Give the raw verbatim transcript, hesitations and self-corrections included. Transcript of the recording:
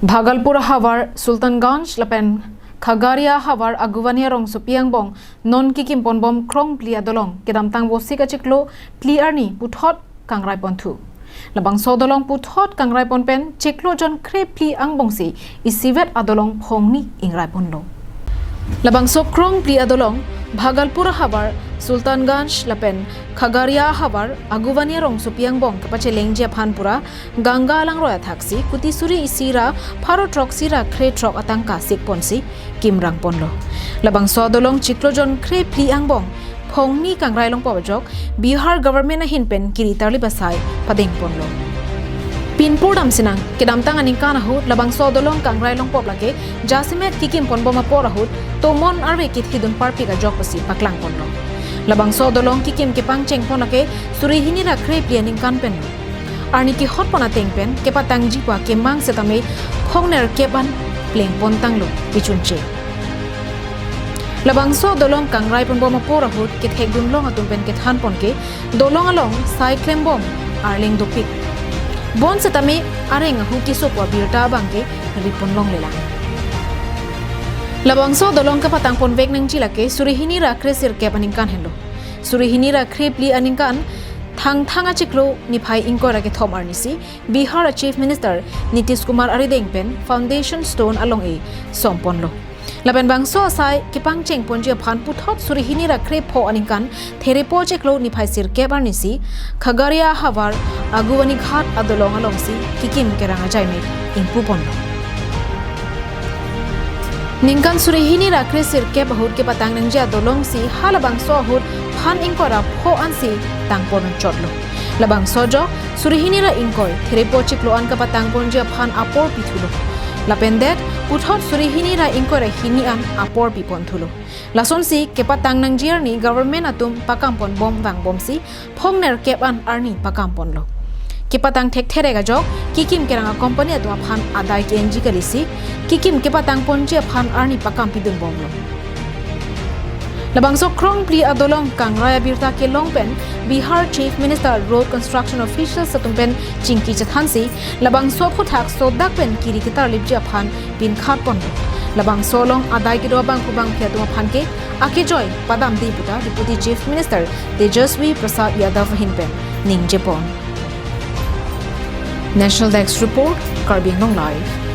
Bhagalpur ahavar Sultanganj lapen Khagaria ahavar Aguvani arongsopi angbong non kikim ponbom krongphli adolong kedamtang Vosik achiklo phli arni puthot kangrai ponthu. Labangso adolong puthot kangrai pon pen chiklo jon krephli angbongsi isivet adolong phongni ingrai ponlo. Labangso krongphli adolong Bhagalpur ahavar Sultanganj lapen Khagaria ahavar Aguvani arongsopi angbong kepachelengji aphan pura Ganga alangroi athaksi kuti suri isi ra pharo throksi ra krethrok atangka sik ponsi kimrang ponlo. Labangso adolong chiklo jon krephli angbong phongni kangrai longpo ajok Bihar government ahin pen kiri tarlip asai padeng ponlo. Pinpur damsinang kedamtang aningkan ahut labangso adolong kangrai longpo lake jasemet kikim ponbom apor ahut tomon arve kithidun parpik ajok pusi paklang ponlo. Labangso adolong kikim kepangcheng pon lake suri hini ra krephli aningkan pen arni kehot pon ateng pen kepatangji pu akemang setame phongnerkep an pleng pontanglo kechunche. Labangso adolong kangrai ponbom apor ahut kethekdun long atum pen kethan pon ke dolong along sai klembom arleng dopik. Bon setame areng ahu keso pu abirta abang ke ri pon longlelang. Labangso adolong kepatang ponvek nangji lake suri hini ra kresirkep aningkan henlo. Suri hini ra krephli aningkan Thangthang achiklo niphai ingkoi ra kethom arnisi Bihar a Chief Minister Nitish Kumar arideng pen foundation stone along-e som ponlo. Lapen bangso asai kepangcheng ponji aphan puthot suri hini ra krepho aningkan Therepo achiklo niphai sirkep arnisi Khagaria ahavar Aguvani Ghat adolong alongsi kikim kerang ajaimek ingpu ponlo. Ningkan suri hini ra kresirkep ahut kepatang nangji adolong si halabangso ahut phan ingkoi ra pho ansi tang pon chotlo. Labangso ajok suri hini ra ingkoi Therepo achiklo an kepatang ponji aphan apor pithulo. Lapen det puthot suri hini ra ingkoi ra hini an apor pi ponthulo. Lasonsi kepatang nangji arni government atum pakam ponbom vangbomsi phongnerkep an arni pakam ponlo. Kepatang thekthe rek ajok kikim kerang a company atum aphan adai ke-enji kalisi kikim kepatang ponji aphan arni pakam pidun bomlo. Labangso krongphli adolong kangrai abirta kelong pen Bihar Chief Minister Road Construction Officials atum pen chingki chethansi labangso aphuthak sodak pen kiri ketarlipji aphan pinkhat ponlo. Labangso along adai kedo abangphu bangphi atum aphan ke akejoi padamde puta Deputy Chief Minister Tejashwi Prasad Yadav ahin pen ningje pon. National Desk Report, Karbi Anglong Live.